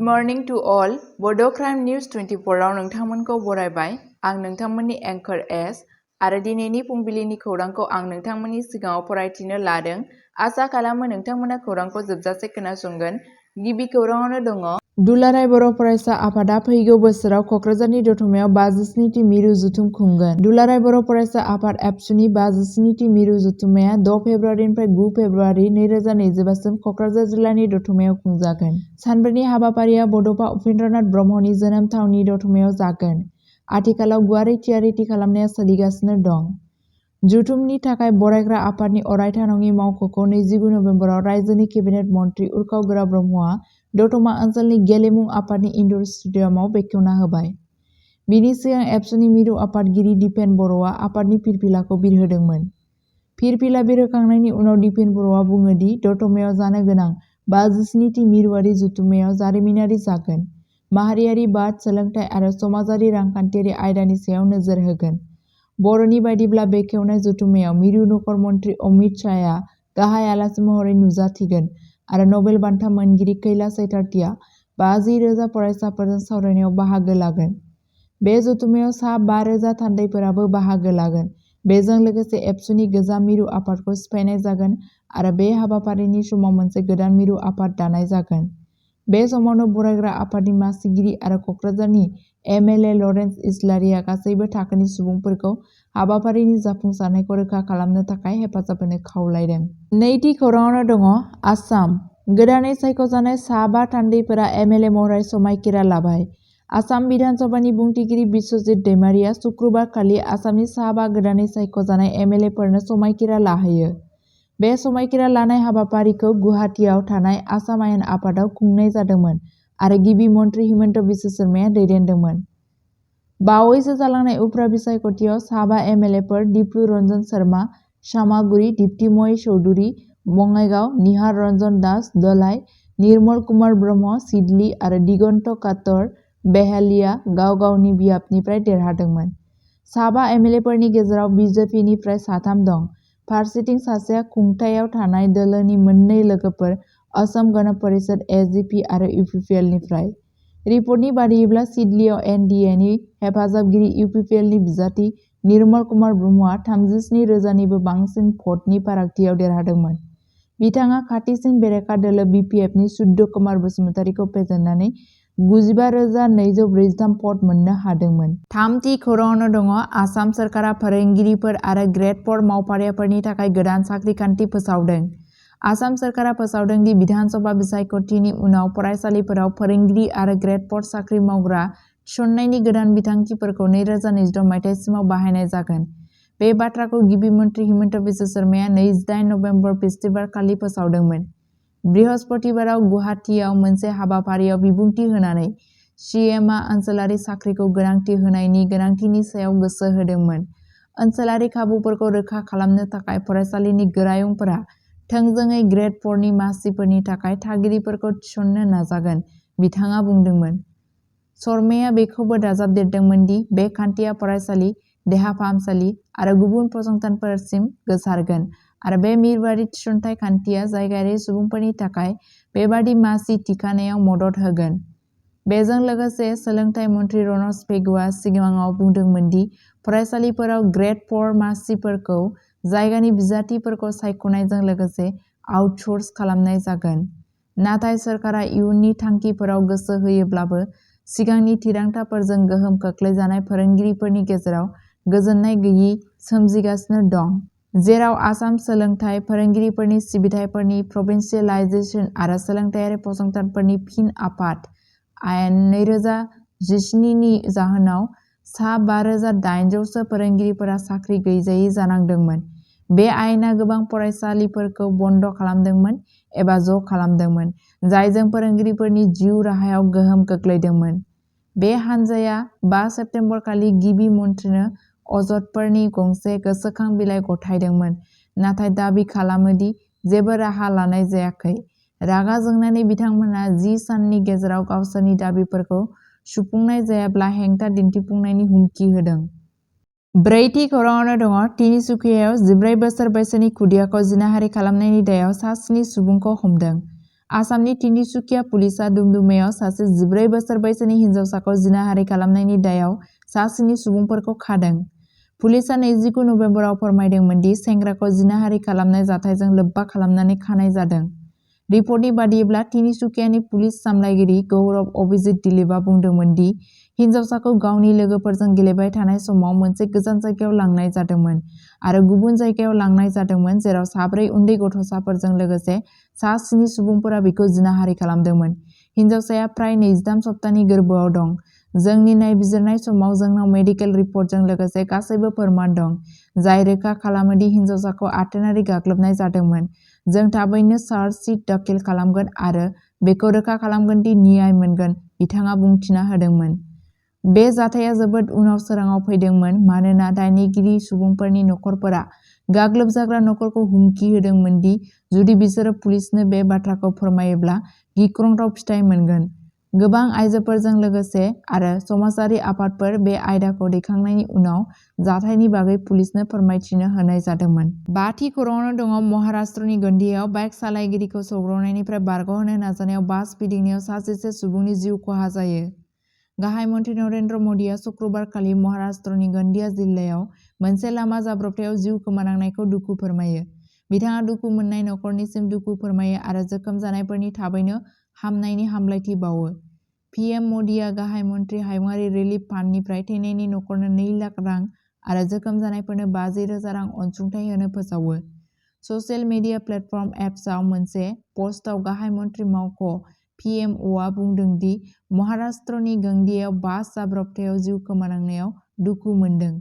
morning to all. Bodo Crime News 24 आव नोंथांमोनखौ बरायबाय। आं नोंथांमोननि एंकर एस आरो दिनैनि फुंबिलिनि खौरांखौ आं नोंथांमोननि सिगाङाव फरायथिनो लादों। आसा खालामो नोंथांमोना खौरांखौ जोबजासे खोनासंगोन। गिबि खौराङावनो दङ। दुलाराय बर' फरायसा आफादा फैगौ बोसोराव क'क्राझारनि दतमायाव 57थि मिरु जथुम खुंगोन। दुलाराय बर' फरायसा आफाद एबसुनि 57थि मिरु जथुम्माया 6 फेब्रुआरिनिफ्राय 9 फेब्रुआरि 2025 सिम क'क्राझार जिल्लानि दतमायाव खुंजागोन। सानब्रैनि हाबाफारिया बड'फा उपेन्द्रनाथ ब्रह्मनि जोनोम थावनि दतमायाव जागोन। आथिखालाव गुवारै थियारि खालामनाया सोलिगासिनो दं। जथुमनि थाखाय बरायग्रा आफादनि अरायथा नङि मावख'खौ 29 नबेम्बराव रायजोनि केबिनेट मन्थ्रि उर्खाव गोरा ब्रह्मआ दतमा ओनसोलनि गेलेमु आफादनि इनड'र स्टेडियामाव बेखेवना होबाय। बिनि सिगां एबसुनि मिरु आफादगिरि दिपेन बर'आ आफादनि फिरफिलाखौ बिरहोदोंमोन। फिरफिला बिरहोखांनायनि उनाव दिपेन बर'आ बुङो दि दतमायाव जानो गोनां 57थि मिरुआरि जथुम्मायाव जारिमिनारि जागोन। माहारियारि बाद, सोलोंथाइ आरो समाजारि रांखान्थियारि आयदानि सायाव नोजोर होगोन। बर'नि बायदिब्ला बेखेवनाय जथुम्मायाव मिरु नखर मन्थ्रि अमित शाहआ गाहाय आलासि महरै नुजाथिगोन आरो नबेल बान्था मोनगिरि कैलाश सैतार्थिया 50,000 फरायसाफोरजों सावरायनायाव बाहागो लागोन। बे जथुम्मायाव सा 5,000 थान्दैफोराबो बाहागो लागोन। बेजों लोगोसे एबसुनि गोजाम मिरु आफादखौ सिफायनाय जागोन आरो बे हाबाफारिनि समाव मोनसे गोदान मिरु आफाद दानाय जागोन। बे समावनो बरायग्रा आफादनि मासिगिरि आरो क'क्राझारनि एमएलए लरेन्स इस्लारिया गासैबो थाखोनि सुबुंफोरखौ हाबाफारिनि जाफुंसारनायखौ रोखा खालामनो थाखाय हेफाजाब होनो खावलायदों। नैथि खौराङावनो दङ। आसाम गोदानै सायख'जानाय सा 5 थान्दैफोरा एमएलए महरै समायखिरा लाबाय। आसाम बिधान सभानि बुंथिगिरि बिस्वजित दैमारिया सुक्रुबार खालि आसामनि सा 5 गोदानै सायख'जानाय एमएलएफोरनो समायखिरा लाहोयो। बे समायखिरा लानाय हाबाफारिखौ गुवाहाटीआव थानाय आसाम आयेन आफादाव खुंनाय जादोंमोन आरो गिबि मन्थ्रि हिमन्त बिश्व शर्माया दैदेनदोंमोन। बावैसो जालांनाय उफ्रा बिसायख'थियाव सा 5 एमएलएफोर दिप्लु रन्जन शर्मा, चामागुरि, दिप्तिमयी चौधुरी, बङाइगाव, निहार रन्जन दास, धलाई, निर्मल कुमार ब्रह्म, सिडली आरो दिगन्त कातर बेहेलिया गाव गावनि बियाबनिफ्राय देरहादोंमोन। सा 5 एमएलएफोरनि गेजेराव बिजेपिनिफ्राय 3 दं। फारसेथिं सासेया खुंथायाव थानाय दोलोनि मोननै लोगोफोर असम गण परिषद एसजिपि आरो इउपिपिएलनिफ्राय। रिपर्टनि बादियैब्ला सिडलीआव एनडिएनि हेफाजाबगिरि इउपिपिएलनि बिजाथि निर्मल कुमार ब्रह्मआ 37,000निबो बांसिन भटनि फारागथियाव देरहादोंमोन। बिथाङा खाथिसिन बेरेखा दोलो बिपिएफनि सुद्ध कुमार बसुमतारीखौ फेजेननानै 95,243 भट मोननो हादोंमोन। थामथि खौराङावनो दङ। आसाम सोरखारा फोरोंगिरिफोर आरो ग्रेड 4 मावफारियाफोरनि थाखाय गोदान साख्रि खान्थि फोसावदों। आसाम सोरखारा फोसावदों दि बिधान सभा बिसायख'थिनि उनाव फरायसालिफोराव फोरोंगिरि आरो ग्रेड 4 साख्रि मावग्रा थिसननायनि गोदान बिथांखिफोरखौ 2026 मायथाइसिमाव बाहायनाय जागोन। बे बाथ्राखौ गिबि मन्थ्रि हिमन्त बिश्व शर्माया 28 नबेम्बर बिस्तिबार खालि फोसावदोंमोन। बृहस्पतिबाराव गुवाहाटीआव मोनसे हाबाफारियाव बिबुंथि होनानै सीएमआ ओनसोलारि साख्रिखौ गोनांथि होनायनि गोनांथिनि सायाव गोसो होदोंमोन। ओनसोलारि खाबुफोरखौ रोखा खालामनो थाखाय फरायसालिनि गोरायुंफोरा थोंजोङै ग्रेड 4नि मासिफोरनि थाखाय थागिरिफोरखौ थिसननो नाजागोन, बिथाङा बुंदोंमोन। शर्माया बेखौबो दाजाबदेरदोंमोन दि बे खान्थिया फरायसालि, देहा फाहामसालि आरो गुबुन फसंथानफोरसिम गोसारगोन आरो बे मिरुआरि थिसनथाय खान्थिया जायगायारि सुबुंफोरनि थाखाय बेबादि मासि थिखानायाव मदद होगोन। बेजों लोगोसे सोलोंथाइ मन्थ्रि रनज पेगुआ सिगाङाव बुंदोंमोन दि फरायसालिफोराव ग्रेड 4 मासिफोरखौ जायगानि बिजाथिफोरखौ सायख'नायजों लोगोसे आउटसोर्स खालामनाय जागोन। नाथाय सोरखारा इयुननि थांखिफोराव गोसो होयोब्लाबो सिगांनि थिरांथाफोरजों गोहोम खोख्लैजानाय फोरोंगिरिफोरनि गेजेराव गोजोननाय गैयै सोमजिगासिनो दं। जेराव आसाम सोलोंथाइ फोरोंगिरिफोरनि सिबिथाइफोरनि प्रभिन्सियेलाइजेसन आरो सोलोंथायारि फसंथानफोरनि फिन आफाद आयेन 2017 नि जाहोनाव सा 5,800 फोरोंगिरिफोरा साख्रि गैजायै जानांदोंमोन। बे आयेना गोबां फरायसालिफोरखौ बन्द खालामदोंमोन एबा ज' खालामदोंमोन, जायजों फोरोंगिरिफोरनि जिउ राहायाव गोहोम खोख्लैदोंमोन। बे हानजाया 5 सेप्तेम्बर खालि गिबि मन्थ्रिनो अजदफोरनि गंसे गोसोखां बिलाइ गथायदोंमोन, नाथाय दाबि खालामो दि जेबो राहा लानाय जायाखै। रागा जोंनानै बिथांमोनहा 10 साननि गेजेराव गावसोरनि दाबिफोरखौ सुफुंनाय जायाब्ला हेंथा दिन्थिफुंनायनि हुमखि होदों। ब्रैथि खौराङावनो दङ। तिनिसुकियायाव 14 बोसोर बैसोनि खुदियाखौ जिनाहारि खालामनायनि दायाव सा 7 सुबुंखौ हमदों। आसामनि तिनिसुकिया पुलिसआ दुमदुमायाव सासे 14 बोसोर बैसोनि हिनजावसाखौ जिनाहारि खालामनायनि दायाव सा 7 सुबुंफोरखौ खादों। पुलिसआ 29 नबेम्बराव फोरमायदोंमोन दि सेंग्राखौ जिनाहारि खालामनाय जाथायजों लोब्बा खालामनानै खानाय जादों। रिपर्टनि बादियैब्ला तिनिसुकियानि पुलिस सामलायगिरि गौरब अभिजित दिलीपआ बुंदोंमोन दि हिनजावसाखौ गावनि लोगोफोरजों गेलेबाय थानाय समाव मोनसे गोजान जायगायाव लांनाय जादोंमोन आरो गुबुन जायगायाव लांनाय जादोंमोन जेराव 4 उन्दै गथ'साफोरजों लोगोसे सा 7 सुबुंफोरा बिखौ जिनाहारि खालामदोंमोन। हिनजावसाया प्राय 23 सप्तानि गोर्बोआव दं। जोंनि नायबिजिरनाय समाव जोंनाव मेडिकेल रिपर्टजों लोगोसे गासैबो फोरमान दं, जाय रोखा खालामो दि हिनजावसाखौ आथोनारि गाग्लोबनाय जादोंमोन। जों थाबैनो चार्ज शीट दाखिल खालामगोन आरो बेखौ रोखा खालामगोन दि न्याय मोनगोन, बिथाङा बुंथिना होदोंमोन। बे जाथाया जोबोद उनाव सोराङाव फैदोंमोन मानोना दायनिगिरि सुबुंफोरनि नखरफोरा गाग्लोबजाग्रा नखरखौ हुमखि होदोंमोन दि जुदि बिसोरो पुलिसनो बे बाथ्राखौ फोरमायोब्ला गिख्रंथाव फिथाय मोनगोन। गोबां आइजोफोरजों लोगोसे आरो समाजारि आफादफोर बे आयदाखौ दैखांनायनि उनाव जाथायनि बागै पुलिसनो फोरमायथिनो होनाय जादोंमोन। 5थि खौराङावनो दङ महाराष्ट्रनि गन्डियाव बाइक सालायगिरिखौ सौग्रावनायनिफ्राय बारग'होनो नाजानायाव बास फिदिंनायाव सा 7 सुबुंनि जिउ खहा जायो। गाहाय मन्थ्रि नरेन्द्र मदिआ शुक्रबारखालि महाराष्ट्रनि गन्डिया जिल्लायाव मोनसे लामा जाब्रबथायाव जिउ खोमानांनायखौ दुखु फोरमायो। बिथाङा दुखु मोननाय नखरनिसिम दुखु फोरमायो आरो जोखोम जानायफोरनि थाबैनो हामनायनि हामलायथि बावो। पीएम मदिआ गाहाय मन्थ्रि हायुंआरि रिलिफ फान्डनिफ्राय थैनायनि नखरनो 2 लाख रां आरो जोखोम जानायफोरनो 50,000 रां अनसुंथाइ होनो फोसावो। ससियेल मिडिया प्लेटफर्म एक्सआव मोनसे पस्टआव गाहाय मन्थ्रि मावख' पीएमअआ बुंदों दि महाराष्ट्रनि गंडियायाव बास जाब्रबथायाव जिउ खोमानांनायाव दुखु मोनदों।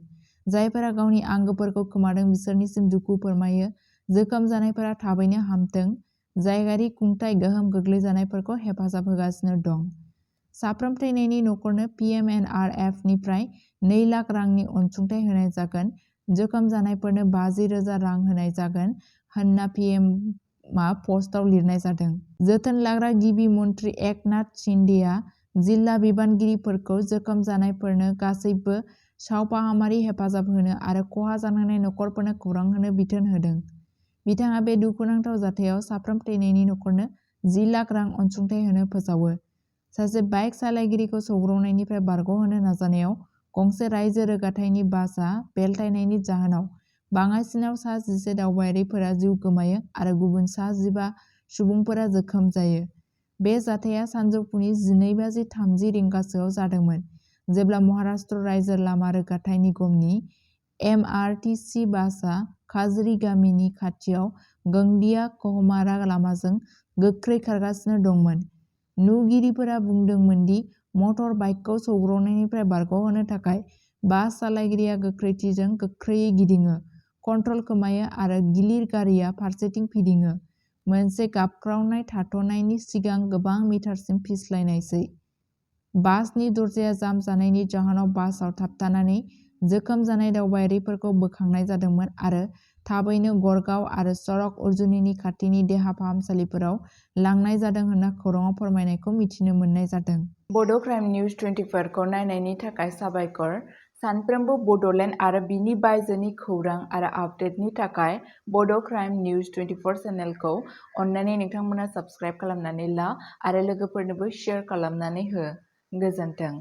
जायफोरा गावनि आंगोफोरखौ खोमादों बिसोरनिसिम दुखु फोरमायो। जोखोम जानायफोरा थाबैनो हामथों। जायगायारि खुंथाय गोहोम गोग्लैजानायफोरखौ हेफाजाब होगासिनो दं। साफ्रोम थैनायनि नखरनो पीएमएनआरएफनिफ्राय 2 लाख रांनि अनसुंथाइ होनाय जागोन। जोखोम जानायफोरनो 50,000 रां होनाय जागोन होनना पीएमआ पस्टआव लिरनाय जादों। जोथोन लाग्रा गिबि मन्थ्रि एकनाथ शिन्डेआ जिल्ला बिबानगिरिफोरखौ जोखोम जानायफोरनो गासैबो सावफाहामारि हेफाजाब होनो आरो खहा जानांनाय नखरफोरनो खौरां होनो बिथोन होदों। बिथाङा बे दुखुनांथाव जाथायाव साफ्रोम थैनायनि नखरनो 10 लाख रां अनसुंथाइ होनो फोसावो। सासे बाइक सालायगिरिखौ सौग्रावनायनिफ्राय बारग'होनो नाजानायाव गंसे रायजो रोगाथाइनि बासआ बेलथायनायनि जाहोनाव बाङाइसिनाव सा 11 दावबायारिफोरा जिउ गोमायो आरो गुबुन सा 15 सुबुंफोरा जोखोम जायो। बे जाथाया सानजौफुनि 12:30 रिंगासोआव जादोंमोन, जेब्ला महाराष्ट्र रायजो लामा रोगाथाइ निगमनि एमआरटीसी बासआ खाजरी गामिनि खाथियाव गंडिया-कहमारा लामाजों गोख्रै खारगासिनो दंमोन। नुगिरिफोरा बुंदोंमोन दि मटर बाइकखौ सौग्रावनायनिफ्राय बारग'होनो थाखाय बास सालायगिरिया गोख्रैथिजों गोख्रैयै गिदिङो, कन्ट्रल खोमायो आरो गिलिर गारिआ फारसेथिं फिदिङो। मोनसे गाबख्रावनाय थाथ'नायनि सिगां गोबां मिटारसिम फिस्लायनायसै। बासनि दरजाया जाम जानायनि जाहोनाव बासआव थाबथानानै जोखोम जानाय दावबायारिफोरखौ बोखांनाय जादोंमोन आरो थाबैनो गड़गाव आरो सड़क अर्जुनीनि खाथिनि देहा फाहामसालिफोराव लांनाय जादों होनना खौरांआव फोरमायनायखौ मिथिनो मोननाय जादों। बड' क्राइम निउज 24 खौ नायनायनि थाखाय साबायखर। सानफ्रोमबो बड'लेण्ड आरो बिनि बायजोनि खौरां आरो आपडेटनि थाखाय बड' क्राइम निउज 24 चेनेलखौ अन्नानै नोंथांमोना साबस्क्राइब खालामनानै ला आरो लोगोफोरनोबो शेयार खालामनानै हो। गोजोन्थों।